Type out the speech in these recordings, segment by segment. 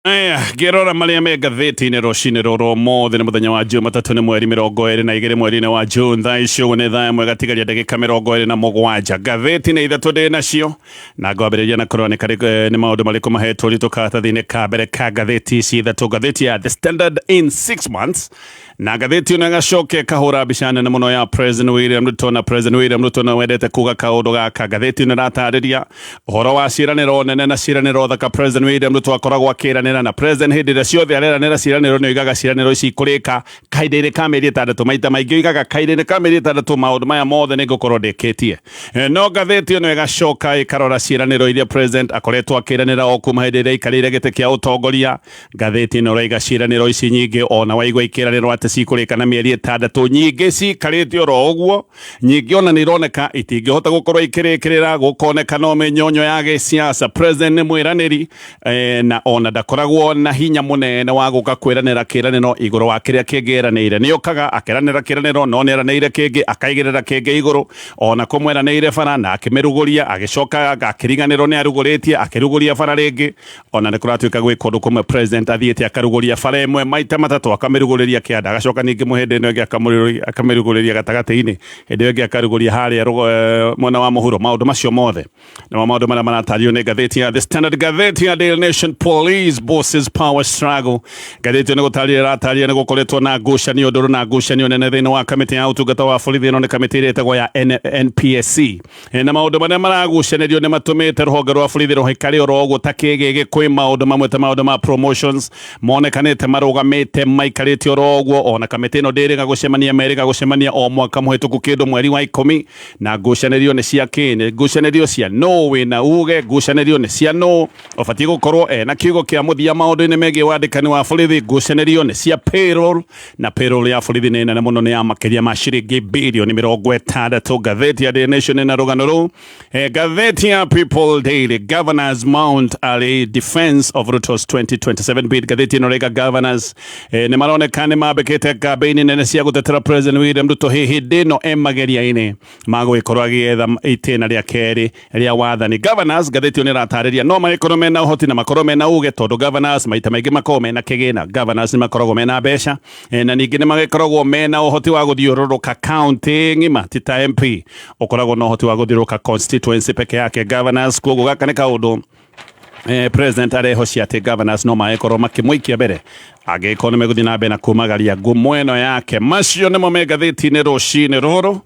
Aya, ngĩrora marĩa me ngathĩti-inĩ rũcinĩ rũrũ ũmũthĩ nĩ mũthenya wa Jumatatũ nĩ mweri 22 mweri-inĩ wa June. Thaa ici ũguo nĩ thaa 1 gatigaria ndagĩka 27. Ngathĩti nĩ ithatũ ndĩ nacio na ngwambĩrĩria na kũrora nĩ nĩ maũndũ marĩkũ mahetwo ũritũ karatathi-inĩ ka mbere ka ngathĩti ici ithatũ. Ngathĩti ya The Standard in 6 months, na ngathĩti ĩno ĩgacoka ĩkahũra mbica nene mũno ya President William Ruto, na President William Ruto nĩ wendete kuga kaũndũ gaka. Ngathĩti ĩno ĩratarĩria ũhoro wa ciĩranĩro nene na ciĩranĩro thaka President William Ruto akoragwo akĩranĩra. Na President hĩndĩ ĩrĩa ciothe areranĩra ciĩranĩro, nĩ oigaga ciĩranĩro ici ikũrĩka kahinda-inĩ ka mĩeri 6. Maita maingĩ oigaga kahinda-inĩ ka mĩeri 6 maũndũ maya mothe nĩ ngũkorwo ndĩkĩtie. No ngathĩti ĩno ĩgacoka ĩkarora ciĩranĩro iria President akoretwo akĩranĩra o kuma hĩndĩ ĩrĩa aikarĩire gĩtĩ kĩa ũtongoria. Ngathĩti ĩno ĩraiga ciĩranĩro ici nyingĩ ona waigua ikĩranĩrwo atĩ cikũrĩka na mĩeri 6, nyingĩ cikarĩte oro ũguo. Nyingĩ ona nĩ ironeka itingĩhota gũkorwo ikĩrĩkĩrĩra, gũkoneka no mĩnyonyo ya gĩsiasa. President nĩ mwĩranĩri, na ona ndakoragwo na hinya mũnene wa gũka kwĩranĩra kĩranĩro igũrũ wa kĩrĩa kĩngĩ eranĩire. Nĩ okaga akeranĩra kĩranĩro, no nĩ eranĩire kĩngĩ akaigĩrĩra kĩngĩ igũrũ. Ona kũmweranĩire bara na akĩmĩrugũria, agĩcoka akĩriganĩrwo nĩ arugũrĩtie, akĩrugũria bara rĩngĩ. Ona nĩ kũratuĩka gwĩ kũndũ kũmwe President athiĩte akarugũria bara ĩmwe maita matatũ, akamĩrugũrĩria kĩanda, agacoka ningĩ mũhĩndĩ ĩno ĩngĩ akamĩrugũrĩria gatagatĩ-inĩ, hĩndĩ ĩyo ĩngĩ akarugũria harĩa mwena wa mũhuro. Maũndũ macio mothe nĩmo maũndũ marĩa maratarĩrio nĩ ngathĩti ya The Standard. Ngathĩti ya Daily Nation, police bosses power struggle. Ngathĩti ĩyo nĩ gũtarĩria ĩratarĩria nĩ gũkoretwo na ngucanio ndũrũ na ngucanio nene thĩinĩ wa kamĩtĩ ya ũtungata wa borithi. Ĩno nĩ kamĩtĩ ĩrĩa ĩtagwo ya NPSC. Na maũndũ marĩa maragucanĩrio nĩ matũmĩte rũhonge rwa borithi rũhĩkare oro ũguo ta kĩgĩgĩ. Kwĩ maũndũ mamwe ta maũndũ ma promotions monekanĩte marũgamĩte maikarĩte oro ũguo. Ona kamĩtĩ ĩno ndĩrĩga gũcemania, merĩga gũcemania o mwaka mũhĩtũku kĩndũ mweri wa 10. Na ngucanĩrio nĩ cia kĩ? Nĩ ngucanĩrio cia nũ wĩna uge, ngucanĩrio nĩ cia nũ ũbatiĩ gũkorwo ena kiugo kĩa mũthia maũndũ-inĩ megiĩ wandĩkani wa borithi, ngucanĩrio nĩ cia payroll, na payroll ya borithi nĩ nene mũno, nĩ ya makĩria ma ciringi birioni 60. Ngathĩti ya Daily Nation na rũgano rũu. Ngathĩti ya People Daily, governors mount a defense of Ruto's 2027 bid. Ngathĩti ĩno rĩga governors nĩ maroneka nĩ mambĩkĩte kambĩini nene cia gũtetera President William Ruto hĩndĩ ĩno e mageria-inĩ ma gũgĩkorwo agĩetha itĩna rĩa kerĩ rĩa wathani. Governors, ngathĩti ĩyo nĩ ĩratarĩria, no magĩkorwo mena ũhoti na makorwo mena uge, tondũ governors maita maingĩ makoragwo mena kĩgĩna. Governors nĩ makoragwo mena mbeca, na ningĩ nĩ magĩkoragwo mena ũhoti wa gũthiũrũrũka county ng'ima, ti ta MP ũkoragwo na ũhoti wa gũthiũrũrũka constituency peke yake. Governors, koguo gaka nĩ kaũndũ President arehocia atĩ governors no magĩkorwo makĩmũikia mbere angĩkorwo nĩ megũthiĩ na mbere na kumagaria ngumo ĩno yake. Macio nĩmo me ngathĩti-inĩ rũcinĩ rũrũ.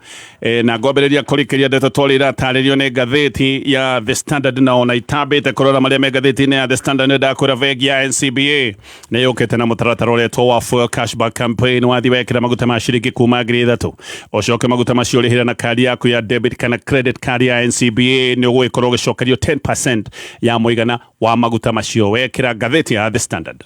Na ngwambĩrĩria kũrikĩria ndeto twarĩ iratarĩrio nĩ ngathĩti ya The Standard. Na ona itambĩte kũrora marĩa me ngathĩti-inĩ ya The Standard, nĩ ndakwĩra bengi ya NCBA nĩ yũkĩte na mũtaratara ũretwo wa Fuel Cashback Campaign. Wathiĩ wekĩra maguta ma ciringi kuma 3000, ũcoke maguta macio ũrĩhĩre na kandi yaku ya debit kana credit card ya NCBA, nĩ ũgũgĩkorwo ũgĩcokerio 10% ya mũigana wa maguta macio wekĩra. Ngathĩti ya The Standard.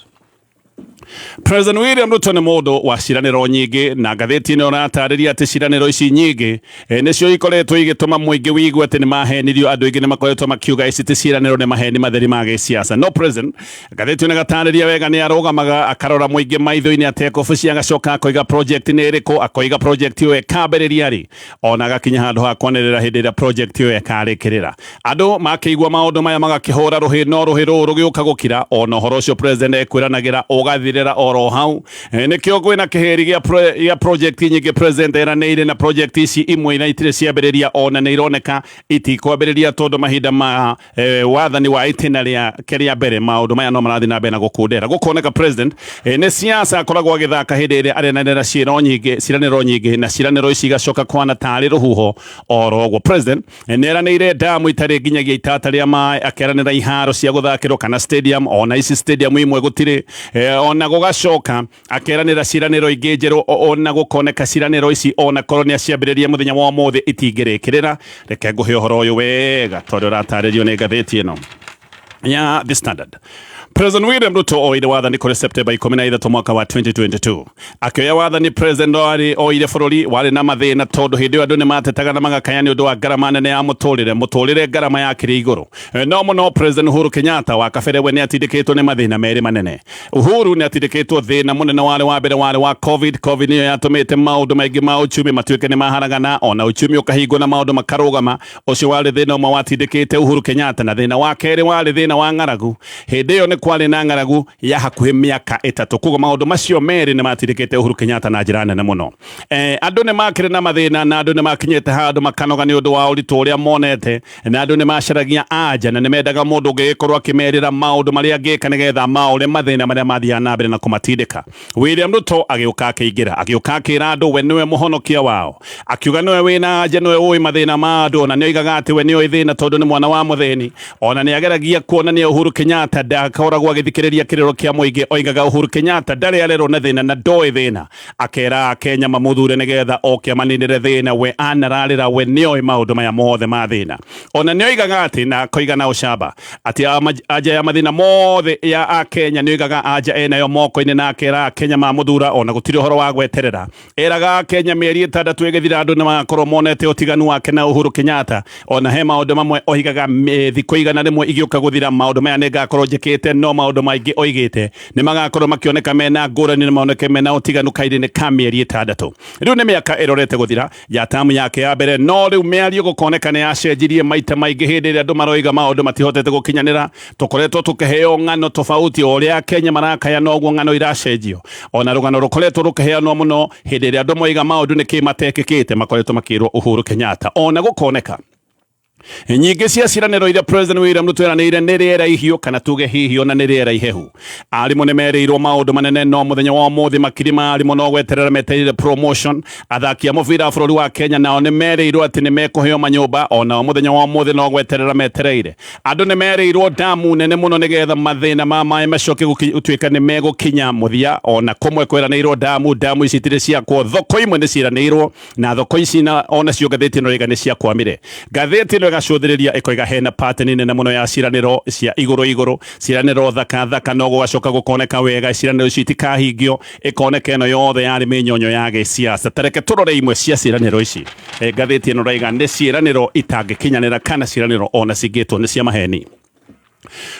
President William Ruto nĩ mũndũ wa ciĩranĩro nyingĩ, na ngathĩti ĩno ĩratarĩria atĩ ciĩranĩro ici nyingĩ nĩcio ikoretwo igĩtũma mũingĩ wĩigue atĩ nĩ mahenirio. Andũ aingĩ nĩ makoretwo makiuga ici ti ciĩranĩro, nĩ maheni matheri ma gĩsiasa. No President, ngathĩti ĩno ĩgatarĩria wega, nĩ arũgamaga akarora mũingĩ maitho-inĩ atekũbucia, agacoka akoiga project nĩ ĩrĩkũ, akoiga project ĩyo ĩkambĩrĩria rĩ, ona agakinya handũ ha kwanĩrĩra hĩndĩ ĩrĩa project ĩyo ĩkarĩkĩrĩra. Andũ makĩigua maũndũ maya magakĩhũra rũhĩ, no rũhĩ rũũ rũgĩũka gũkira, ona ũhoro ũcio President ekwĩranagĩra ũgathirĩra oro hau. Nĩkĩo kwĩna kĩhĩri gĩa project nyingĩ President eranĩire, na project ici imwe na itirĩ ciambĩrĩria, ona nĩ ironeka itikwambĩrĩria, tondũ mahinda ma wathani wa itĩna rĩake rĩa mbere maũndũ maya no marathiĩ na mbere na gũkundera. Gũkoneka President nĩ siasa akoragwo agĩthaka hĩndĩ ĩrĩa arenanĩra ciĩro nyingĩ, ciĩranĩro nyingĩ, na ciĩranĩro ici igacoka kwana tarĩ rũhuho oro ũguo. President nĩ eranĩire ndamu itarĩ nginyagia itata rĩa maĩ, akeranĩra iharo cia gũthakĩrwo kana stadium, ona ici stadium imwe gũtirĩ. Ona gũgacoka akeranĩra ciĩranĩro ingĩ njerũ, ona gũkoneka ciĩranĩro ici ona korwo nĩ aciambĩrĩria mũthenya wa ũmũthĩ itingĩrĩkĩrĩra. Reke ngũhe ũhoro ũyũ wega tondũ ũratarĩrio nĩ ngathĩti ĩno ya The Standard. President William Ruto oire wathani kũrĩ Septemba 13 mwaka wa 2022. Akĩoya wathani, President warĩ oire bũrũri warĩ na mathĩna, tondũ hĩndĩ ĩyo andũ nĩ matetaga na magakaya nĩ ũndũ wa ngarama nene ya mũtũrĩre, mũtũrĩre ngarama yakĩrĩ igũrũ. No mũno President Uhuru Kenyatta wa kabere we nĩ atindĩkĩtwo nĩ mathĩna merĩ manene. Uhuru nĩ atindĩkĩtwo thĩna mũnene warĩ wa mbere warĩ wa COVID. COVID nĩyo yatũmĩte maũndũ maingĩ ma uchumi matuĩke nĩ maharagana, ona uchumi ũkahingwo na maũndũ makarũgama. Ũcio warĩ thĩna ũmwe watindĩkĩte Uhuru Kenyatta, na thĩna wa kerĩ warĩ thĩna wa ng'aragu. Hĩndĩ ĩyo nĩ kwarĩ na ng'aragu ya hakuhĩ mĩaka 3. Koguo maũndũ macio merĩ nĩ matindĩkĩte Uhuru Kenyatta na njĩra nene mũno. Andũ nĩ makĩrĩ na mathĩna na andũ nĩ makinyĩte handũ makanoga nĩ ũndũ wa ũritũ ũrĩa monete, na andũ nĩ macaragia anja na nĩ mendaga mũndũ ũngĩgĩkorwo akĩmerĩra maũndũ marĩa angĩka nĩgetha maũre mathĩna marĩa mathiaga na mbere na kũmatindĩka. William Ruto agĩũka akĩingĩra, agĩũka akĩra andũ we nĩwe mũhonokia wao, akiuga nĩwe wĩna anja, nĩwe ũĩ mathĩna ma andũ, ona nĩoigaga atĩ we nĩoĩ thĩna tondũ nĩ mwana wa mũthĩni. Ona nĩageragia kuonania Uhuru Kenyatta ndakoragwo agĩthikĩrĩria kĩrĩro kĩa mũingĩ, oigaga Uhuru Kenyatta ndarĩ arerwo na thĩna na ndoĩ thĩna, akera Akenya mamũthure nĩgetha oke amaninĩre thĩna, we anararĩra, we nĩoĩ maũndũ maya mothe ma thĩna. Ona nĩoigaga atĩ na akoiga na ũcamba atĩ anja ya mathĩna mothe ya Akenya nĩoigaga anja enayo moko-inĩ, na akera Akenya mamũthura ona gũtirĩ ũhoro wa gweterera. Eraga Akenya mĩeri 6 ĩgĩthira andũ nĩmagakorwo monete ũtiganu wake na Uhuru Kenyatta. Ona he maũndũ mamwe oigaga thikũ 100 igĩũka gũthira maũndũ maya nĩngakorwo njĩkĩte, no maũndũ maingĩ oigĩte nĩmagakorwo makĩoneka mena ngũrani na maoneke mena ũtiganu kahinda-inĩ ka mĩeri 6. Rĩu nĩ mĩaka ĩrorete gũthira ya tamu yake ya mbere, no rĩu mĩario gũkoneka nĩ yacenjirie maita maingĩ hĩndĩ ĩrĩa andũ maroiga maũndũ matihotete gũkinyanĩra. Tũkoretwo tũkĩheo ng'ano tofauti, o ũrĩa Akenya marakaya noguo ng'ano iracenjio. Ona rũgano rũkoretwo rũkĩheanwo mũno hĩndĩ ĩrĩa andũ moiga maũndũ nĩkĩ matekĩkĩte, makoretwo makĩrwo Uhuru Kenyatta. Ona gũkoneka nyingĩ cia ciĩranĩro iria President William Ruto eranĩire nĩ rĩera ihiũ, kana tuge hihi ona nĩ rĩera ihehu. Arimũ nĩ merĩirwo maũndũ manene, no mũthenya wa ũmũthĩ makiri ma arimũ no gweterera metereire promotion. Athaki a mũbira wa bũrũri wa Kenya nao nĩ merĩirwo atĩ nĩ mekũheo manyũmba, onao mũthenya wa ũmũthĩ no gweterera metereire. Andũ nĩ merĩirwo damu nene mũno nĩgetha mathĩna ma maĩ macoke gũtuĩka nĩ megũkinya mũthia. Ona kũmwe kweranĩirwo damu ici itirĩ ciakwo, thoko imwe nĩ ciĩranĩirwo na thoko ici na ona cio ngathĩti ĩno ĩga nĩ ciakwamire. Ngathĩti ĩno ĩgacũthĩrĩria ĩkoiga hena pattern nene mũno ya ciĩranĩro cia igũrũ igũrũ, ciĩranĩro thaka thaka, no gũgacoka gũkoneka wega ciĩranĩro ici itikahingio, ĩkoneka ĩno yothe yarĩ mĩnyonyo ya gĩsiasa. Ta reke tũrore imwe cia ciĩranĩro ici. Ngathĩti ĩno ĩraiga nĩ ciĩranĩro itangĩkinyanĩra kana ciĩranĩro ona cingĩtwo nĩ cia maheni.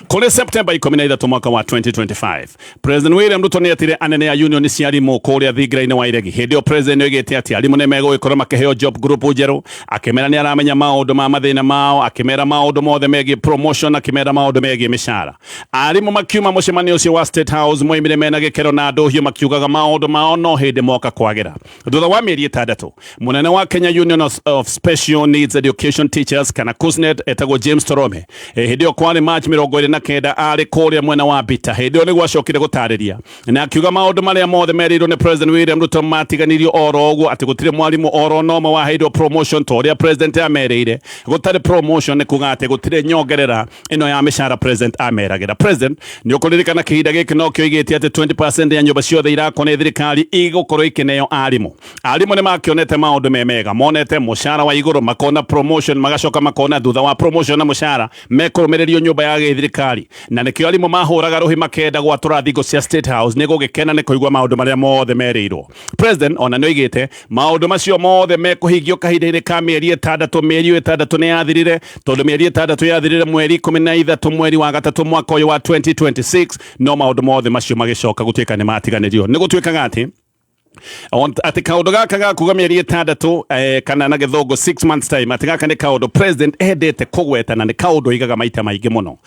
Kũrĩ Septemba 13 mwaka wa 2025, President William Ruto nĩetire anene a union cia arimũ kũrĩa thingira-inĩ wa Iregi. Hĩndĩ ĩyo President nĩoigĩte atĩ arimũ nĩmegũgĩkorwo makĩheo job group njerũ, akĩmera nĩ aramenya maũndũ ma mathĩna mao, akĩmera maũndũ mothe megiĩ promotion, akĩmera maũndũ megiĩ mĩcara. Arimũ makiuma mũcemanio ũcio wa State House moimire mena gĩkeno na ndũhiũ makiugaga maũndũ mao no hĩndĩ moka kwagĩra. Thutha wa mĩeri 6, mũnene wa Kenya Union of Special Needs Education Teachers kana KUSNET etagwo James Torome, hĩndĩ ĩyo kwarĩ March 29 arĩ kũrĩa mwena wa Mbita. Hĩndĩ ĩyo nĩguo acokire gũtarĩria na akiuga maũndũ marĩa mothe merĩirwo nĩ President William Ruto matiganirio oro ũguo, atĩ gũtirĩ mwarimũ oro na ũmwe waheirwo promotion ta ũrĩa President amerĩire. Gũtarĩ promotion nĩ kuga atĩ gũtirĩ nyongerera ĩno ya mĩcara President ameragĩra. President nĩ ũkũririkana kĩhinda gĩkĩ no kĩoigĩte atĩ 20% ya nyũmba ciothe irakwo nĩ thirikari igũkorwo ikĩneo arimũ. Arimũ nĩ makĩonete maũndũ me mega, monete mũcara wa igũrũ, makona promotion, magacoka makona thutha wa promotion na mũcara mekũrũmĩrĩrio nyũmba ya gĩthirikari, na nĩkĩo arimũ mahũraga rũhĩ makenda gwatũra thingo cia State House nĩ gũgĩkena nĩ kũigua maũndũ marĩa mothe merĩirwo. President ona nĩ oigĩte maũndũ macio mothe mekũhingio kahinda-inĩ ka mĩeri 6. Mĩeri ĩyo 6 nĩ yathirire, tondũ mĩeri 6 yathirire mweri 13 mweri wa 3 mwaka ũyũ wa 2026, no maũndũ mothe macio magĩcoka gũtuĩka nĩ matiganĩrio. Nĩ gũtuĩkaga atĩ atĩ kaũndũ gaka ga kuga mĩeri 6 kana na gĩthũngũ 6 months time, atĩ gaka nĩ kaũndũ president endete kũgweta na nĩ kaũndũ oigaga maita maingĩ mũno.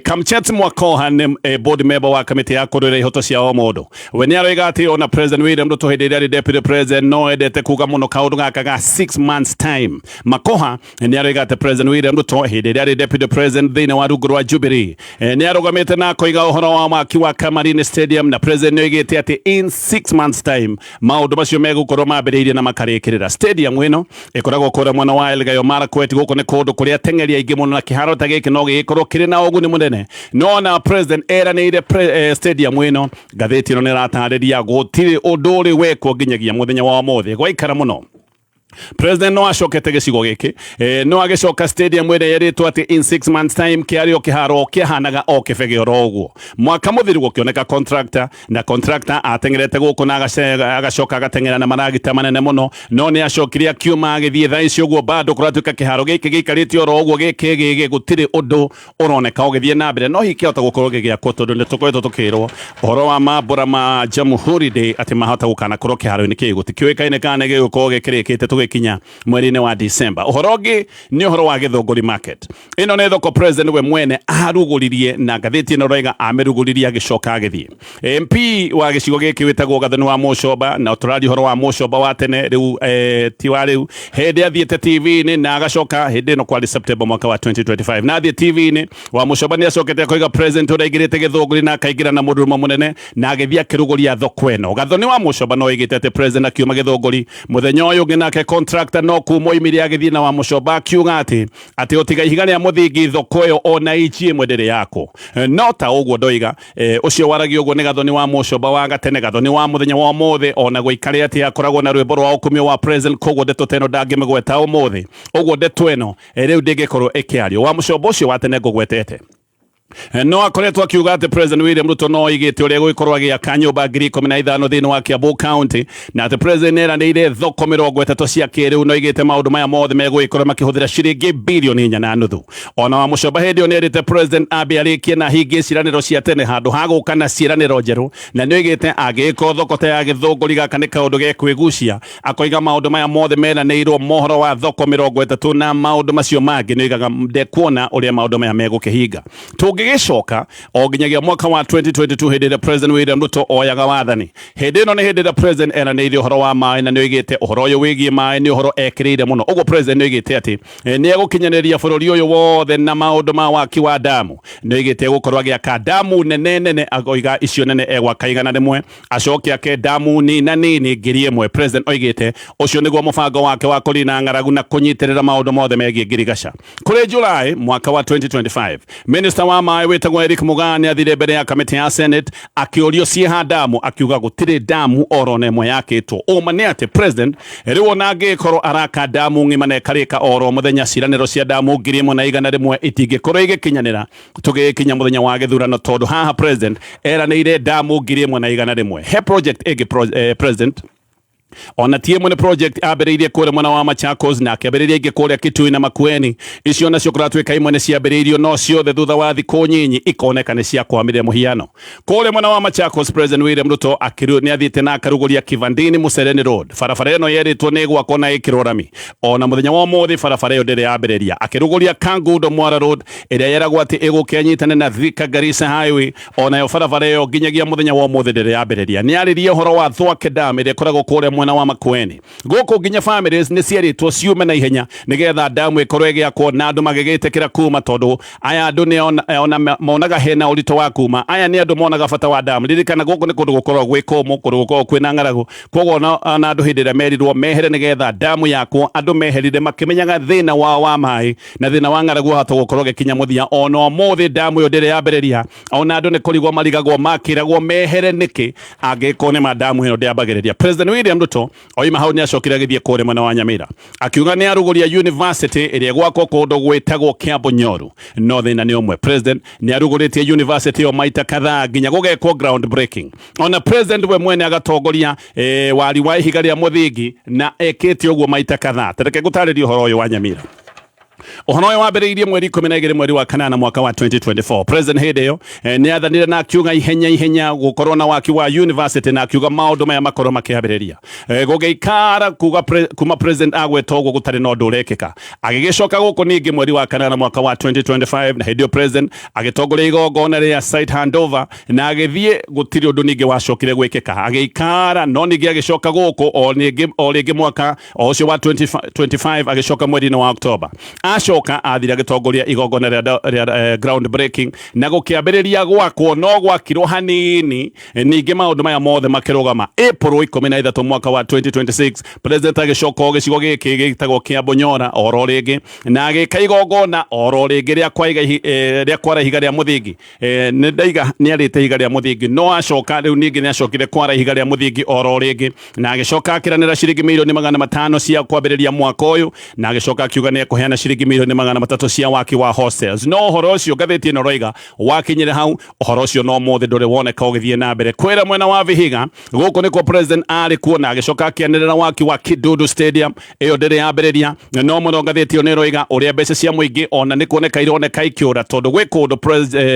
Kamchet Mwakoha nĩ board member wa kamĩtĩ ya kũrũĩrĩra ihoto cia o mũndũ. We nĩ aroiga atĩ ona President William Ruto hĩndĩ ĩrĩa arĩ deputy president no endete kuga mũno kaũndũ gaka ga 6 months time. Makoha nĩ aroiga atĩ President William Ruto hĩndĩ ĩrĩa arĩ deputy president thĩinĩ wa rungu rwa Jubilee nĩ arũgamĩte na akoiga ũhoro wa mwaki wa Kamarini Stadium, na president nĩ oigĩte atĩ in 6 months time maũndũ macio megũkorwo mambĩrĩirie na makarĩkĩrĩra. Stadium ĩno ĩkoragwo kũrĩa mwena wa Elgeyo Marakwet. Gũkũ nĩ kũndũ kũrĩa ateng'eri aingĩ mũno, na kĩharo ta gĩkĩ no gĩgĩkorwo kĩrĩ na ũguni mũnene, no na president eranĩire stadium ĩno. Ngathĩti ĩno nĩ ĩratarĩria gũtirĩ ũndũ ũrĩ wekwo nginyagia mũthenya wa ũmũthĩ. Gwaikara mũno President no acokete gĩcigo gĩkĩ, no agĩcoka stadium ĩrĩa yerĩtwo atĩ in 6 months time kĩarĩ o kĩharo kĩahanaga o kĩbege oro ũguo. Mwaka mũthiru gũkĩoneka contractor, na contractor ateng'erete gũkũ na agacoka agateng'era na maragita manene mũno, no nĩ acokire akiuma agĩthiĩ. Thaa ici ũguo bado kũratuĩka kĩharo gĩkĩ gĩikarĩte oro ũguo gĩkĩgĩgĩ, gũtirĩ ũndũ ũroneka ũgĩthiĩ na mbere, no hihi kĩahota gũkorwo gĩgĩakwo tondũ nĩ tũkoretwo tũkĩrwo ũhoro wa mambũra ma Jamhuri Day atĩ mahota gũkanakorwo kĩharo-inĩ kĩu, gũtikĩũĩkaine kana nĩ gĩgũkorwo gĩkĩrĩkĩte tũgĩkĩra. Tũgĩkinya mweri-inĩ wa December. Ũhoro ũngĩ nĩ ũhoro wa Gĩthũngũri market. Ĩno nĩ thoko president we mwene arugũririe, na ngathĩti ĩno roiga amĩrugũririe agĩcoka agĩthiĩ. MP wa gĩcigo gĩkĩ wĩtagwo Gathoni wa Mũcomba, na tũraria ũhoro wa Mũcomba wa tene rĩu, ti wa rĩu, hĩndĩ athiĩte TV-inĩ na agacoka hĩndĩ ĩno kwarĩ September mwaka wa 2025, na athiĩ TV-inĩ wa Mũcomba nĩ acokete akoiga president ũrĩa aingĩrĩte Gĩthũngũri na akaingĩra na mũrurumo mũnene na agĩthiĩ akĩrugũria thoko ĩno. Gathoni wa Mũcomba no oigĩte atĩ president akiuma Gĩthũngũri mũthenya ũyũ ũngĩ nake contractor no kuma oimire agĩthiĩ na wa Mũcomba akiuga atĩ ũtiga ihiga rĩa mũthingi thoko ĩyo ona inchi ĩmwe ndĩrĩ yakwo. No ta ũguo ndoiga, ũcio waragia ũguo nĩ Gathoni wa Mũcomba wa gatene. Gathoni wa mũthenya wa ũmũthĩ ona gũikare atĩ akoragwo na rwĩmbo rwa ũkumio wa president, koguo ndeto ta ĩno ndangĩmĩgweta ũmũthĩ. Ũguo ndeto ĩno rĩu ndĩngĩkorwo ĩkĩario. Wa Mũcomba ũcio wa tene ngũgwetete no akoretwo akiuga atĩ President William Ruto no oigĩte ũrĩa egũgĩkorwo agĩaka nyũmba 15,000 thĩinĩ wa Kiambu County, na atĩ President nĩeranĩire thoko 30 cia kĩrĩu, no oigĩte maũndũ maya mothe megũgĩkorwo makĩhũthĩra ciringi bilioni 4.5. Ona wa Mũcomba hĩndĩ ĩyo nĩerĩte President ambe arĩkie na ahingie ciĩranĩro cia tene handũ ha gũka na ciĩranĩro njerũ, na nĩoigĩte angĩgĩkorwo thoko ta ya Gĩthũngũri gaka nĩ kaũndũ gekwĩgucia. Akoiga maũndũ maya mothe meranĩirwo mohoro wa thoko 30 na maũndũ macio mangĩ, nĩoigaga ndekuona ũrĩa maũndũ maya megũkĩhinga. Tũngĩgĩcoka o nginyagia mwaka wa 2022, hĩndĩ ĩrĩa President William Ruto oyaga wathani, hĩndĩ ĩno nĩ hĩndĩ ĩrĩa President eranĩire ũhoro wa maĩ, na nĩoigĩte ũhoro ũyũ wĩgiĩ maĩ nĩ ũhoro ekĩrĩire mũno. Ũguo President nĩoigĩte atĩ nĩ egũkinyanĩria bũrũri ũyũ wothe na maũndũ ma waki wa ndamu. Nĩoigĩte egũkorwo agĩaka ndamu nene nene, akoiga icio nene egwaka 100, acoke ake ndamu nina nini 1,000. President oigĩte ũcio nĩguo mũbango wake wa kũrina ng'aragu na kũnyitĩrĩra maũndũ mothe megiĩ ngirigaca. Kũrĩ July mwaka wa 2025, Minister wa maĩ wĩtagwo Eric Mugaa nĩ athire mbere ya kamĩtĩ ya Senate akĩũrio ciĩha ndamu, akiuga gũtirĩ ndamu oro na ĩmwe yakĩtwo. Ũma nĩ atĩ President rĩu ona angĩkorwo araka ndamu ng'ima na ĩkarĩka oro mũthenya, ciĩranĩro cia ndamu 1,100 itingĩkorwo igĩkinyanĩra tũgĩkinya mũthenya wa gĩthurano, tondũ haha President eranĩire ndamu 1,100. He project ĩngĩ President ona ti ĩmwe nĩ project ambĩrĩirie kũrĩa mwena wa Machakos na akĩambĩrĩria ingĩ kũrĩa Kitui na Makueni. Icio nacio kũratuĩka imwe nĩ ciambĩrĩirio, no ciothe thutha wa thikũ nyinyi ikoneka nĩ ciakwamire mũhiano. Kũrĩa mwena wa Machakos, President William Ruto nĩ athiĩte na akarugũria Kivandini Musereni Road. Barabara ĩno yerĩtwo nĩ ĩgwakwo na ĩkĩrwo rami, ona mũthenya wa ũmũthĩ barabara ĩyo ndĩrĩ yambĩrĩria. Akĩrugũria Kangundo Mwara Road ĩrĩa yeragwo atĩ ĩgũka ĩnyitane na Thika Garissa Highway, onayo barabara ĩyo nginyagia mũthenya wa ũmũthĩ ndĩrĩ yambĩrĩria. Nĩ arĩrie ũhoro wa Thwake Dam ĩrĩa ĩkoragwo kũrĩa mwena wa Makueni. Gũkũ nginya families nĩ cierĩtwo ciume na ihenya nĩgetha damu ĩkorwo ĩgĩakwo, na andũ magĩgĩtĩkĩra kuma, tondũ aya andũ nĩ ona monaga hena ũritũ wa kuma. Aya nĩ andũ monaga bata wa damu. Ririkana gũkũ nĩ kũndũ gũkoragwo gwĩ kũmũ, kũndũ gũkoragwo kwĩna ng'aragu, koguo ona andũ hĩndĩ ĩrĩa merirwo mehere nĩgetha damu yakwo, andũ meherire makĩmenyaga thĩna wao wa maĩ na thĩna wa ng'aragu wahota gũkorwo ũgĩkinya mũthia. Ona ũmũthĩ damu ĩyo ndĩrĩ yambĩrĩria, ona andũ nĩ kũrigwo marigagwo makĩragwo mehere nĩkĩ angĩkorwo nĩ ma damu ĩno ndĩambagĩrĩria. President William Ruto oima hau nĩ acokire agĩthiĩ kũrĩa mwena wa Nyamira, akiuga nĩ arugũria university ĩrĩa ĩgwakwo kũndũ gwĩtagwo Kiabonyoru. No thĩna nĩ ũmwe, President nĩ arugũrĩtie university ĩyo maita kadhaa nginya gũgekwo ground breaking, ona President we mwene agatongoria wari wa ihiga rĩa mũthingi, na ekĩte ũguo maita kadhaa. Tareke ngũtarĩrie ũhoro ũyũ wa Nyamira. Ũhoro ũyũ wambĩrĩirie mweri 12 mweri wa kanana mwaka wa 2024. President hĩndĩ ĩyo nĩ athanire na akiuga ihenya ihenya gũkorwo na waki wa university, na akiuga maũndũ maya makorwo makĩambĩrĩria. Gũgĩikara kuga kuma President agweta ũguo gũtarĩ na ũndũ ũrekĩka. Agĩgĩcoka gũkũ ningĩ mweri wa kanana mwaka wa 2025, na hĩndĩ ĩyo President agĩtongoria igongona rĩa site handover na agĩthiĩ, gũtirĩ ũndũ ningĩ wacokire gwĩkĩka. Agĩikara, no ningĩ agĩcoka gũkũ o rĩngĩ mwaka o ũcio wa 2025, agĩcoka mweri-inĩ wa Oktoba. Acoka athire agĩtongoria igongona rĩa ground breaking na gũkĩambĩrĩria gwakwo, no gwakirwo hanini, ningĩ maũndũ maya mothe makĩrũgama. April 13 mwaka wa 2026, President agĩcoka o gĩcigo gĩkĩ gĩtagwo Kĩabonyora oro rĩngĩ na agĩka igongona oro rĩngĩ rĩa kwara ihiga rĩa mũthingi. Nĩ ndaiga nĩ arĩte ihiga rĩa mũthingi, no acoka rĩu ningĩ nĩ acokire kwara ihiga rĩa mũthingi oro rĩngĩ, na agĩcoka akĩranĩra ciringi 500,000,000 cia kwambĩrĩria mwaka ũyũ, na agĩcoka akiuga nĩ ekũheana ciringi Ciringi mirioni 300 cia waki wa hostels. No ũhoro ũcio, ngathĩti ĩno roiga, wakinyire hau. Ũhoro ũcio no mũthĩ ndũrĩ woneka ũgĩthiĩ na mbere. Kwĩra mwena wa Vihiga, gũkũ nĩkuo president arĩ kuo na agĩcoka akĩanĩrĩra waki wa Kidudu Stadium. Ĩyo ndĩrĩ yambĩrĩria. No mũno ngathĩti ĩyo nĩ ĩroiga ũrĩa mbeca cia mũingĩ ona nĩ kuoneka ironeka ikĩũra, tondũ gwĩ kũndũ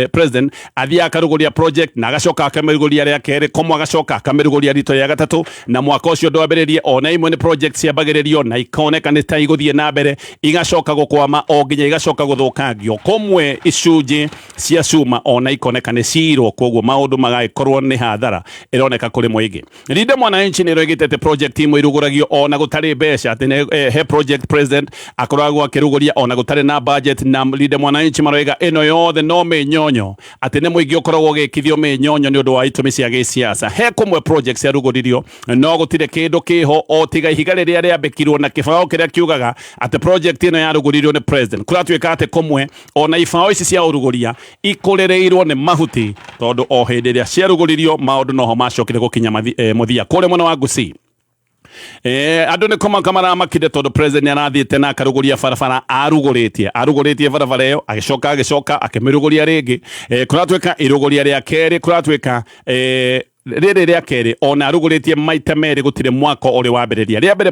president athiaga akarugũria project na agacoka akamĩrugũria rĩa kerĩ, komwe agacoka akamĩrugũria rito rĩa gatatũ, na mwaka ũcio ndwambĩrĩrie. Ona imwe nĩ project ciambagĩrĩrio na ikoneka nĩ ta igũthiĩ na mbere, igacoka gũkwama o nginya igacoka gũthũkangio. Kũmwe icunjĩ cia cuma ona ikoneka nĩ cirwo, koguo maũndũ magagĩkorwo nĩ hathara ĩroneka kũrĩ mũingĩ. Linda Mwananchi nĩ ĩroigĩte atĩ project imwe irugũragio ona gũtarĩ mbeca, atĩ he project president akoragwo akĩrugũria ona gũtarĩ na budget. Na Linda Mwananchi maroiga ĩno yothe no mĩnyonyo, atĩ nĩ mũingĩ ũkoragwo ũgĩkithio mĩnyonyo nĩ ũndũ wa itũmi cia gĩsiasa. He kũmwe project ciarugũririo no gũtirĩ kĩndũ kĩho o tiga ihiga rĩrĩa rĩambĩkirwo na kĩbaũ kĩrĩa kiugaga atĩ project ĩno yarugũririo nĩ president. Kũratuĩka atĩ kũmwe ona ibaũ ici cia ũrugũria ikũrĩrĩirwo nĩ mahuti, tondũ o hĩndĩ ĩrĩa ciarugũririo maũndũ noho macokire gũkinya mũthia. Kũrĩa mwena wa Gusii, andå nä kåmaka maramakire tondå president nä arathiä na akarugåria barabara, arugårĩtie arugårĩtie barabara ĩyo, agĩcoka agĩcoka akĩmĩrugũria rĩngĩ. Kũratuĩka irugũria rĩa kerĩ, kũratuĩka rĩrĩ rĩa kerĩ ona arugũrĩtie maita merĩ, gũtirĩ mwaka ũrĩ wambĩrĩria. Rĩa mbere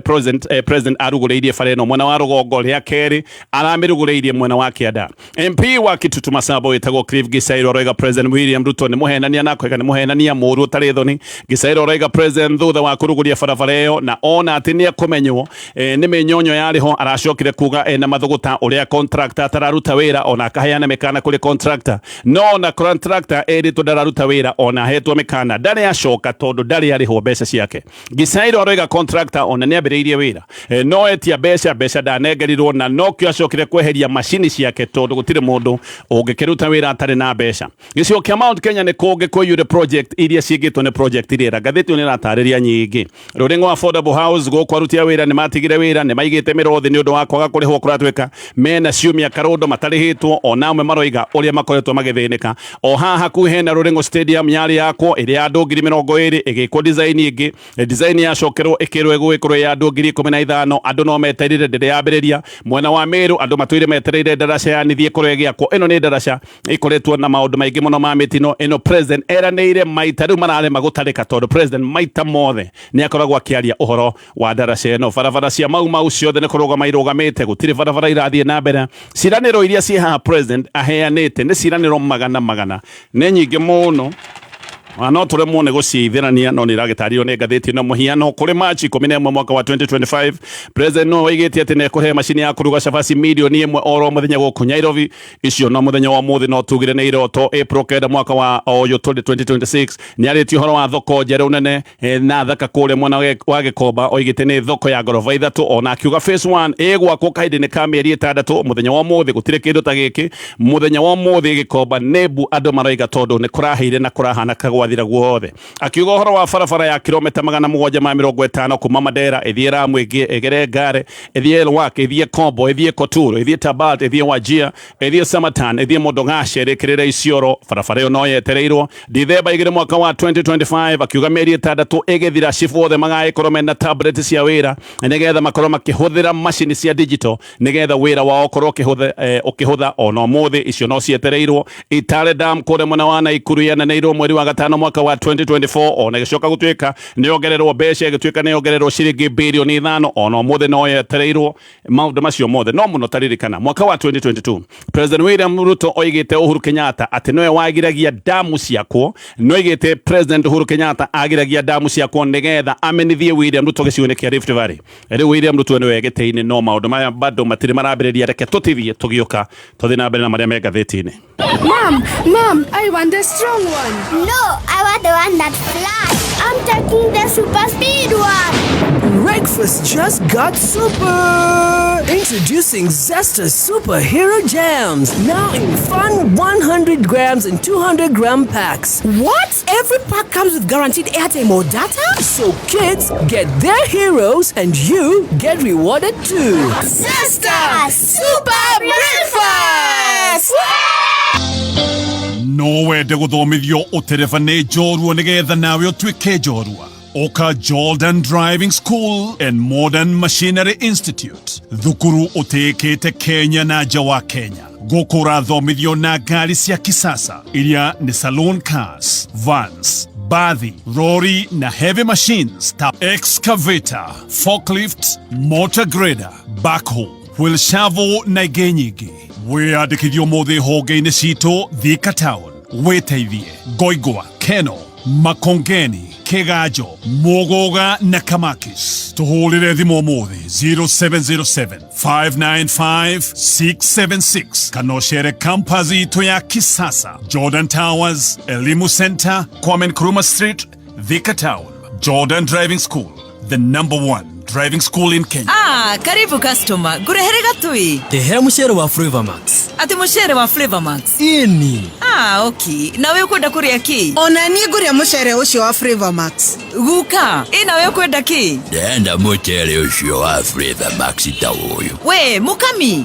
president arugũrĩirie bara ĩno mwena wa rũgongo, rĩa kerĩ aramĩrugũrĩirie mwena wa kĩanda. MP wa Kitutu Masaba wĩtagwo Cliff Gisairo aroiga President William Ruto nĩ mũhenania, na akoiga nĩ mũhenania mũru ũtarĩ thoni. Gisairo aroiga president thutha wa kũrugũria barabara ĩyo na ona atĩ nĩ ekũmenywo nĩ mĩnyonyo yarĩ ho, aracokire kuga ena mathũgũta ũrĩa contractor atararuta wĩra, ona akaheana mĩkana kũrĩ contractor. No ona contractor erĩtwo ndararuta wĩra, ona ahetwo mĩkana, ndarĩ acoka tondũ ndarĩ arĩhwo mbeca ciake. Gisairo aroiga contractor ona nĩ ambĩrĩirie wĩra, no etia mbeca, mbeca ndanengerirwo, na nokĩo acokire kweheria macini ciake, tondũ gũtirĩ mũndũ ũngĩkĩruta wĩra atarĩ na mbeca. Gĩcigo kĩa Mount Kenya nĩ kũngĩ kũiyũre project iria ciĩkĩtwo nĩ project rĩera. Ngathĩti ĩyo nĩ ĩratarĩria nyingĩ. Rũrĩng'o Affordable House, gũkũ aruti a wĩra nĩ matigire wĩra, nĩ maigĩte mĩrothi nĩ ũndũ wa kwaga kũrĩhwo. Kũratuĩka mena ciumia karũndo matarĩhĩtwo. Ona amwe maroiga ũrĩa makoretwo magĩthĩnĩka. O haha hakuhĩ hena Rũrĩng'o Stadium yarĩ yakwo ĩrĩa ya andũ 20,000, ĩgĩkwo design ĩngĩ. Design yacokerwo ĩkĩrwo ĩgũgĩkorwo ya andũ 15,000. Andũ no metereire, ndĩrĩ yambĩrĩria. Mwena wa Meru andũ matũire metereire ndaraca ya nithie ĩkorwo ĩgĩakwo. Ĩno nĩ ndaraca ĩkoretwo na maũndũ maingĩ mũno ma mĩtino. Ĩno president eranĩire maita, rĩu mararema gũtarĩka, tondũ president maita mothe nĩ akoragwo akĩaria ũhoro wa ndaraca ĩno. Barabara cia Mau Mau ciothe nĩ kũrũgama irũgamĩte, gũtirĩ barabara irathiĩ na mbere. Ciranĩro iria ciĩ haha president aheanĩte nĩ ciranĩro magana magana, nĩ nyingĩ mũno na no tũremwo nĩ gũciithĩrania, no nĩ iragĩtarĩrio nĩ ngathĩti ĩno. Mũhiano, kũrĩ March 11 mwaka wa 2025, president no oigĩte atĩ nĩ ekũhe macini ya kũruga cabaci 1 million oro mũthenya gũkũ Nairobi. Icio no mũthenya wa ũmũthĩ no tugire nĩ iroto. April 9 mwaka wa ũyũ tũrĩ 2026, nĩ arĩtie ũhoro wa thoko njerũ nene na thaka kũrĩa mwena wa Gĩkomba, oigĩte nĩ thoko ya ngoroba ithatũ, ona akiuga phase 1 ĩgwakwo kahinda-inĩ ka mĩeri 6. Mũthenya wa ũmũthĩ gũtirĩ kĩndũ ta gĩkĩ. Mũthenya wa ũmũthĩ Gĩkomba nĩ mbu andũ maroiga, tondũ nĩ kũrahĩire na kũrahana kagwathira guothe. Akiuga ũhoro wa barabara ya kilomita 750 kuma Mandera ĩthiĩ Ramu, ĩngĩ ĩgere Ngare, ĩthiĩ Elwak, ĩthiĩ Kombo, ĩthiĩ Koturu, ĩthiĩ Tabat, ĩthiĩ Wajir, ĩthiĩ Samatan, ĩthiĩ Modogashe, ĩrĩkĩrĩre Isiolo. Barabara ĩyo no yetereirwo. Dithemba 2 mwaka wa 2025, akiuga mĩeri 6 ĩgĩthira cibu othe magagĩkorwo mena tablet cia wĩra, nĩgetha makorwo makĩhũthĩra macini cia digital, nĩgetha wĩra wao ũkorwo ũkĩhũtha. Ona ũmũthĩ icio no cietereirwo. Itare Dam kũrĩa mwena wa Naikuru yeneneirwo mweri wa gatano mwaka wa 2024, ona ĩgĩcoka gũtuĩka nĩ yongererwo mbeca, ĩgĩtuĩka nĩ yongererwo ciringi birioni 5. Ona ũmũthĩ no yetereirwo maũndũ macio mothe. No mũno taririkana mwaka wa 2022, President William Ruto oigĩte Uhuru Kenyatta atĩ nĩwe wagiragia damu ciakwo. Nĩoigĩte President Uhuru Kenyatta agiragia damu ciakwo nĩgetha amenithie William Ruto gĩcigo-inĩ kĩa Rift Valley. Rĩu William Ruto nĩwe gĩtĩ-inĩ, no maũndũ maya bado matirĩ marambĩrĩria. Reke tũtithie, tũgĩũka tũthiĩ na mbere na marĩa me ngathĩti-inĩ. Mom, Mom, I want the strong one. No, I want the one that flies. I'm taking the super speed one. Breakfast just got super! Introducing Zesta Superhero Jams, now in fun 100 grams and 200 gram packs. What? Every pack comes with guaranteed airtime or data? So kids get their heroes and you get rewarded too. Zesta Super Breakfast! No wende gũthomithio ũtereba nĩ njorua nĩgetha nawe ũtuĩke njorua? Ũka Jordan Driving School and Modern Machinery Institute, thukuru ũtĩĩkĩte Kenya na nja wa Kenya. Gũkũ ũrathomithio na ngari cia kisasa iria nĩ saloon cars, vans, bathi, rori na heavy machines ta excavator, forklift, motor grader, backhoe, wheel shovel na ingĩ nyingĩ. Wĩyandĩkithio ũmũthĩ honge-inĩ citũ Thika Town, wĩteithie Ngoingwa, Keno, Makongeni, Kiganjo, Muguga na Kamakis. Tuhũrĩre thimũ ũmũthĩ 0707 595 676 kana ũcere campus itũ ya kisasa Jordan Towers, Elimu Center, Kwame Nkrumah Street, Thika Town. Jordan Driving School, the number one driving school in Kenya. Ah, karibu customer. Ngurehere gatui. Ndehera mucere wa Flavor Max. Ati mucere wa Flavor Max. Ini. Ah, okay. Nawe ukwenda kuria ki? Ona niĩ ngũrĩa mũcere ũcio wa Flavor Max. Guka, ĩ nawe ukwenda ki? Ndenda mucere ũcio wa Flavor Max ta ũyũ. We, mukami.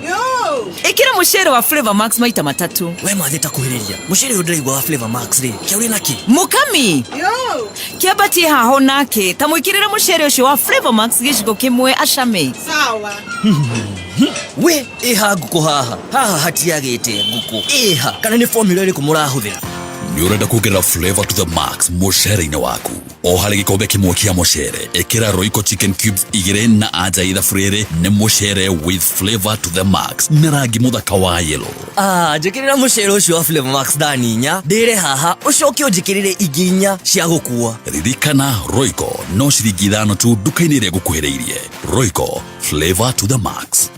Ĩkĩra mũcere wa Flavor Max maita matatu. We mathĩ ta kuhĩrĩria. Mucere ũyũ ndĩraigua wa Flavor Max rĩ, kĩaũrĩ na kĩ? Mukami. Kĩambatie haho nake ta mwĩkĩrĩre mũcere ũcio wa Flavor Max gĩciko kĩmwe acame. Sawa. We, ĩha ngũkũ haha. Haha hatiagĩte ngũkũ. Ĩha, kana nĩ formula ĩrĩkũ mũrahũthĩra? Nĩ ũrenda kuongerera flavor to the max mũcere-inĩ waku o harĩ gĩkombe kĩmwe kĩa mũcere ĩkĩra Royco chicken cubes igĩrĩ na anja ithabu rĩrĩ nĩ mũcere with flavor to the max na rangi mũthaka wa yellow. Ah, njĩkĩrĩra mũcere ũcio wa Flavor Max thani inya, ndĩre haha, ũcoke ũnjĩkĩrĩre ingĩ inya cia gũkua. Ririkana Royco no ciringi 5 tu nduka-inĩ ĩrĩa ĩgũkuhĩrĩirie. Royco flavor to the max.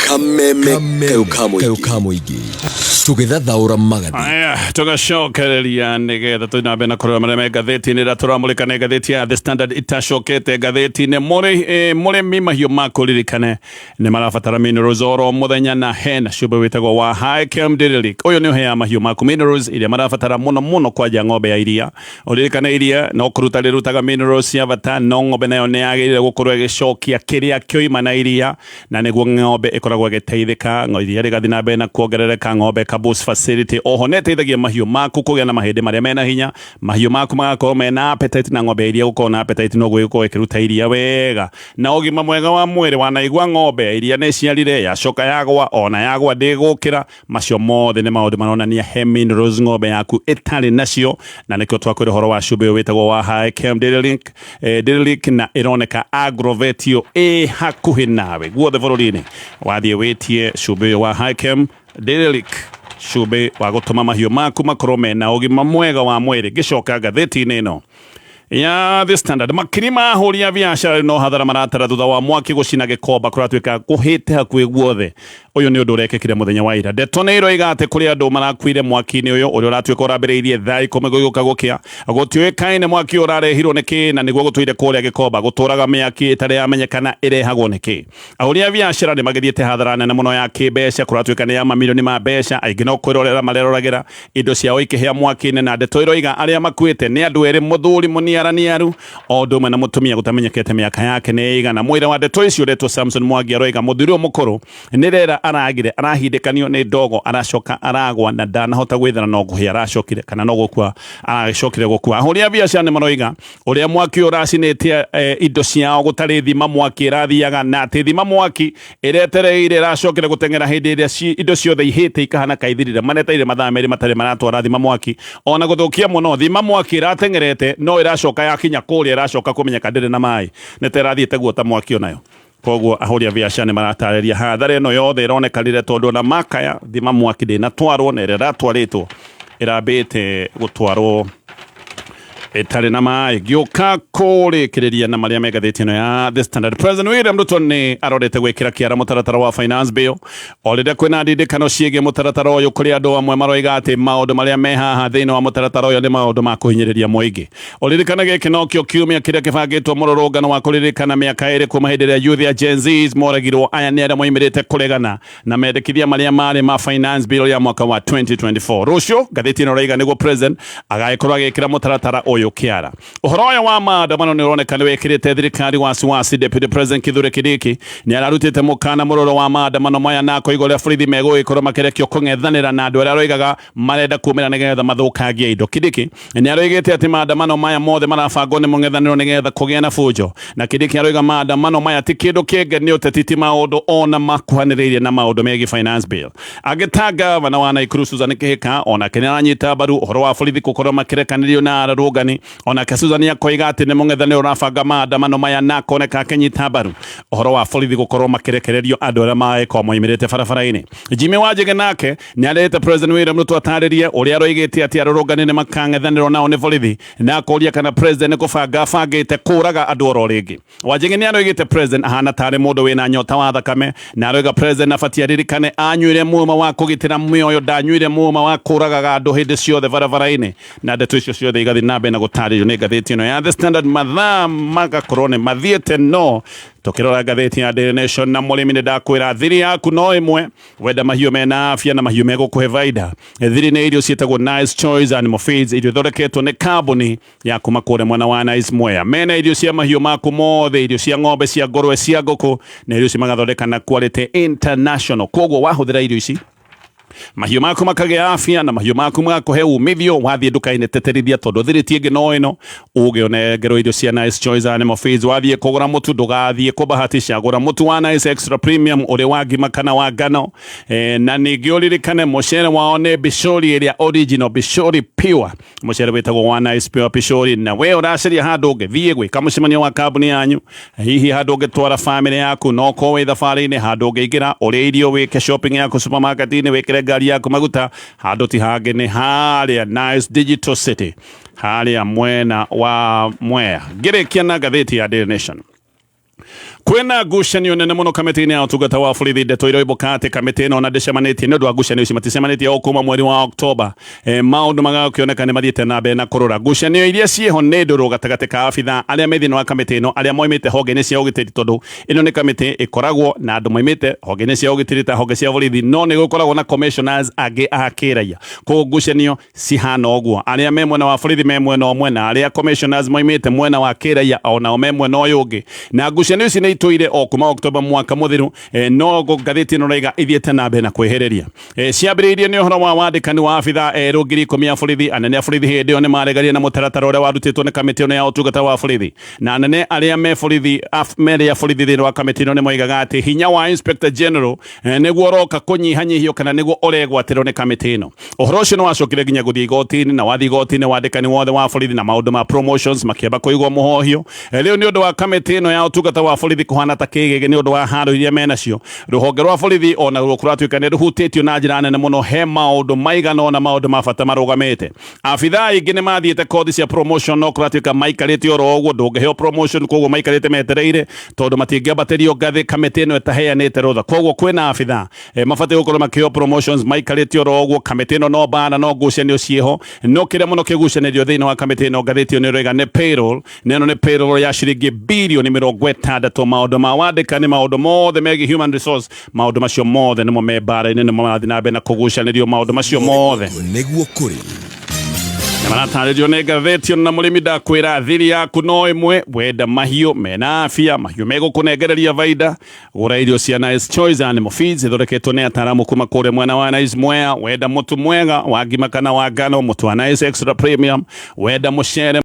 Kameme kayũ ka mũingĩ tũgĩthathaũra magathĩ. Aya, tũgacokereria nĩgetha tũthiĩ na mbere na kũrora marĩa me ngathĩti-inĩ ĩrĩa tũramũrĩka nĩ ngathĩti ya The Standard itacokete ngathĩti-inĩ. Mũrĩmi mahiũ maku ririkane nĩ marabatara minerals oro mũthenya na hena cumbĩ wĩtagwo wa High-Chem Dairy Lick. Ũyũ nĩ ũheaga mahiũ maku minerals iria marabatara mũno mũno kwanja ng'ombe ya iria. Ũririkane iria no kũruta rĩrutaga minerals cia bata, no ng'ombe nayo nĩ yagĩrĩire gũkorwo ĩgĩcokia kĩrĩa kĩoima na iria, na nĩguo ng'ombe ĩkoragwo ĩgĩteithĩka, iria rĩgathiĩ na mbere na kuongerereka, ng'ombe ĩka boost facility. Oho nĩ ĩteithagia mahiũ maku kũgĩa na mahĩndĩ marĩa mena hinya, mahiũ maku magakorwo mena appetite, na ng'ombe ya iria gũkorwo na appetite noguo ĩgũkorwo ĩkĩruta iria wega na ũgima mwega wa mwĩrĩ. Wanaigua ng'ombe ya iria nĩ ĩciarire yacoka yagwa, ona yagwa ndĩgũkĩra, macio mothe nĩ maũndũ maronania he minerals ng'ombe yaku ĩtarĩ nacio, na nĩkĩo twakwĩra ũhoro wa cumbĩ ũyũ wĩtagwo wa High-Chem Dairy Link, Dairy Link, na ĩroneka agrovetio ĩ hakuhĩ nawe guothe bũrũri-inĩ. Wathiĩ wĩtie cumbĩ ũyũ wa High-Chem Dairy Link, cumbĩ wa gũtũma mahiũ maku makorwo mena ũgima mwega wa mwĩrĩ. Ngĩcoka ngathĩti-inĩ ĩno ya The Standard, makiri ma ahũri a biacara no hathara maratara thutha wa mwaki gũcina Gĩkomba kũratuĩka kũhĩte hakuhĩ guothe. Ũyũ nĩ ũndũ ũrekĩkire mũthenya wa ira. Ndeto nĩ iroiga atĩ kũrĩ andũ marakuire mwaki-inĩ ũyũ ũrĩa ũratuĩka ũrambĩrĩirie thaa 10 gũgĩũka gũkĩa. Gũtiũĩkaine mwaki ũyũ ũrarehirwo nĩ kĩ, na nĩguo gũtũire kũrĩa Gĩkomba gũtũraga mĩaki ĩtarĩ yamenyekana ĩrehagwo nĩ kĩ. Ahũri a biacara nĩ magĩthiĩte hathara nene mũno ya kĩmbeca, kũratuĩka nĩ ya mamirioni ma mbeca, aingĩ no kwĩrorera mareroragĩra indo ciao ikĩhĩa mwaki-inĩ, na ndeto iroiga arĩa makuĩte nĩ andũ erĩ, mũthuri mũniaraniaru o ũndũ ũmwe na mũtumia gũtamenyekete mĩaka yake nĩ ĩigana. Mũira wa ndeto icio ũretwo Samson Mwangi aroiga mũthuri ũyũ mũkũrũ nĩ rera aragire, arahindĩkanio nĩ ndogo, aracoka aragwa na ndanahota gwĩthara, no kũhĩa aracokire kana no gũkua aracokire gũkua. Ahũri a biacara nĩ maroiga ũrĩa mwaki ũyũ ũracinĩtie indo ciao gũtarĩ thima mwaki ĩrathiaga, na atĩ thima mwaki ĩretereire ĩracokire gũteng'era hĩndĩ ĩrĩa indo ciothe ihĩte ikahana kaithirire, maretereire mathaa merĩ matarĩ maratwara thima mwaki, ona gũthũkia mũno thima mwaki ĩrateng'erete no ĩracoka yakinya kũrĩa ĩracoka kũmenyeka ndĩrĩ na maĩ, nĩ ta ĩrathiĩte guota mwaki onayo. Koguo ahũri a biacara nĩ maratarĩria hathara ĩno yothe ĩronekanire tondũ ona makaya thima mwaki ndĩnatwarwo, na ĩrĩa ĩratwarĩtwo ĩrambĩte gũtwarwo ĩtarĩ na maĩ. Ngĩũka kũrĩkĩrĩria na marĩa me ngathĩti ĩno ya The Standard, President William Ruto nĩ arorete gwĩkĩra kĩara mũtaratara wa finance bill o rĩrĩa kwĩna ndindĩkano ciĩgiĩ mũtaratara ũyũ. Kũrĩ andũ amwe maroiga atĩ maũndũ marĩa me haha thĩinĩ wa mũtaratara ũyũ nĩ maũndũ ma kũhinyĩrĩria mũingĩ. Ũririkane gĩkĩ nokĩo kiumia kĩrĩa kĩbangĩtwo mũrũrũngano wa kũririkana mĩaka 2 kuma hĩndĩ ĩrĩa youth ya Gen Zs moragirwo. Aya nĩ arĩa moimĩrĩte kũregana na mendekithia marĩa marĩ ma finance bill ya mwaka wa 2024. Rũciũ ngathĩti ĩno ĩroiga nĩguo president agagĩkorwo agĩkĩra mũtaratara ũyũ Gikuyu kiara. Uhoro ũyũ wa maandamano nĩ ũroneka nĩ wĩkĩrĩte thirikari wasiwasi. Deputy President Kithure Kindiki nĩ ararutĩte mũkana mũrũrũ wa maandamano maya na akoiga ũrĩa borithi megũgĩkorwo makĩrekio kũng'ethanĩra na andũ arĩa aroigaga marenda kumĩra nĩgetha mathũkangie indo. Kindiki nĩ aroigĩte atĩ maandamano maya mothe marabangwo nĩ mũng'ethanĩro nĩgetha kũgĩe na bunjo, na Kindiki aroiga maandamano maya ti kĩndũ kĩngĩ nĩ ũteti, ti maũndũ ona makuhanĩrĩirie na maũndũ megiĩ finance bill. Agĩta gavana wa Nakuru Susan Kihika onake nĩ aranyita mbaru ũhoro wa borithi gũkorwo makĩrekanĩrio na arũrũngani. Onake Susan akoiga atĩ nĩ mũng'ethanĩro ũrabanga maandamano maya na akoneka akĩnyita mbaru ũhoro wa borithi gũkorwo makĩrekererio andũ arĩa magĩkorwo moimĩrĩte barabara-inĩ. Jimmy Wanjigi nake nĩ arĩte President William Ruto atarĩrie ũrĩa aroigĩte atĩ arũrũngani nĩ makang'ethanĩrwo nao nĩ borithi, na akoria kana president nĩ kũbanga abangĩte kũraga andũ oro rĩngĩ. Wanjigi nĩ aroigĩte president ahana tarĩ mũndũ wĩna nyota wa thakame, na aroiga president abatie aririkane anyuire muuma wa kũgitĩra mĩoyo, ndanyuire muuma wa kũragaga andũ hĩndĩ ciothe barabara-inĩ. Na ndeto icio ciothe igathiĩ na mbere na gũtarĩrio nĩ ngathĩti ĩno ya The Standard. Mathaa magakorwo nĩ mathiĩte, no tukirora ngathĩti ya Daily Nation na mũrĩmi nĩ ndakwĩra thiri yaku no ĩmwe. Wenda mahiũ mena afya na mahiũ megũkũhe baida, thiri nĩ irio ciĩtagwo Nice Choice Animal Feeds, irio ithondeketwo nĩ kambuni ya kuma kũrĩa mwena wa Nice Mwea. Mena irio cia mahiũ maku mothe, irio cia ng'ombe, cia ngũrwe, cia ngũkũ, na irio ici magathondeka na quality international. Koguo wahũthĩra irio ici, mahiũ maku makagĩa afya na mahiũ maku magakũhe umithio. Wathiĩ nduka-inĩ teterithia, tondũ thiri ti ĩngĩ no ĩno, uge ũnengerwo irio cia Nice Choice Animal Feeds. Wathiĩ kũgũra mũtu, ndũgathiĩ kũbahatisha, gũra mũtu wa Nice Extra Premium, ũrĩ wa ngima kana wa ngano. Na ningĩ ũririkane mũcere wao nĩ Bishori ĩrĩa original, Bishori Pure, mũcere wĩtagwo wa Nice Pure Bishori. Na we ũracaria handũ ũngĩthiĩ gwĩka mũcemanio wa kambuni yanyu, hihi handũ ũngĩtwara family yaku, no korwo wĩ thabarĩ-inĩ, handũ ũngĩingĩra ũrĩe irio, wĩke shopping yaku supermarket-inĩ, wĩkĩre ngari yaku maguta, handũ ti hangĩ nĩ harĩa Nice Digital City, harĩa mwena wa Mwea. Ngĩrĩkia na ngathĩti ya Daily Nation, kwĩna ngucanio nene mũno kamĩtĩ-inĩ ya ũtungata wa borithi. Ndeto iroimbũka atĩ kamĩtĩ ĩno ona ndĩcemanĩtie nĩ ũndũ wa ngucanio ici, maticemanĩtie o kuma mweri wa Oktoba. Maũndũ magakĩoneka nĩ mathiĩte na mbere na kũrũra. Ngucanio iria ciĩho nĩ ndũrũ gatagatĩ ka abithaa arĩa me thĩinĩ wa kamĩtĩ ĩno, arĩa moimĩte honge-inĩ cia ũgitĩri, tondũ ĩno nĩ kamĩtĩ ĩkoragwo na andũ moimĩte honge-inĩ cia ũgitĩri ta honge cia borithi, no nĩ gũkoragwo na commissioners angĩ a kĩraia. Koguo ngucanio cihana ũguo, arĩa me mwena wa borithi me mwena ũmwe, na arĩa commissioners moimĩte mwena wa kĩraia onao me mwena ũyũ ũngĩ. Na ngucanio ici nĩ itũire o kuma Oktoba mwaka mũthiru, no ngathĩti ĩno raiga ithiĩte na mbere na kwĩhĩrĩria. Ciambĩrĩirie nĩ ũhoro wa wandĩkani wa abithaa erũ 10,000 a borithi. Anene a borithi hĩndĩ ĩyo nĩ maregarire na mũtaratara ũrĩa warutĩtwo nĩ kamĩtĩ ĩno ya ũtungata wa borithi, na anene arĩa me borithi merĩ a borithi thĩinĩ wa kamĩtĩ ĩno nĩ moigaga atĩ hinya wa Inspector General nĩguo ũroka kũnyihanyihio kana nĩguo ũregwatĩrwo nĩ kamĩtĩ ĩno. Ũhoro ũcio nĩ wacokire nginya gũthiĩ igoti-inĩ, na wathiĩ igoti-inĩ wandĩkani wothe wa borithi na maũndũ ma promotions makĩamba kũigwo mũhohio. Rĩu nĩ ũndũ wa kamĩtĩ ĩno ya ũtungata wa borithi kũhana ta kĩgĩgĩ nĩ ũndũ wa haro iria menacio, rũhonge rwa borithi ona ruo kũratuĩka nĩ rũhutĩtio na njĩra nene mũno. He maũndũ maigana ũna, maũndũ ma bata marũgamĩte. Abithaa aingĩ nĩ mathiĩte kothi cia promotion, no kũratuĩka maikarĩte oro ũguo, ndũngĩheo promotion. Koguo maikarĩte metereire, tondũ matingĩambatĩrio ngathĩ kamĩtĩ ĩno ĩtaheanĩte rũtha. Koguo kwĩna abithaa mabatiĩ gũkorwo makĩheo promotions, maikarĩte oro ũguo. Kamĩtĩ ĩno no mbara, no ngucanio ciĩho, no kĩrĩa mũno kĩgucanĩrio thĩinĩ wa kamĩtĩ ĩno, ngathĩti ĩyo nĩ ĩroiga nĩ payroll, na ĩno nĩ payroll ya ciringi birioni 60. Maũndũ ma wandĩkani, maũndũ mothe megiĩ human resource, maũndũ macio mothe nĩmo me mbara-inĩ, nĩmo marathiĩ na mbere na kũgucanĩrio maũndũ macio mothe. Nĩguo kũrĩ. Na maratarĩrio nĩ ngathĩti. Na mũrĩmi ndakwĩra thiri yaku no ĩmwe. Wenda mahiũ mena afya, mahiũ megũkũnengereria baida, gũra irio cia Nice Choice Animal Feeds, ithondeketwo nĩ ataaramu kuma kũrĩa mwena wa Nice Mwea. Wenda mũtu mwega wa ngima kana wa ngano, mũtu wa Nice Extra Premium. Wenda mũcere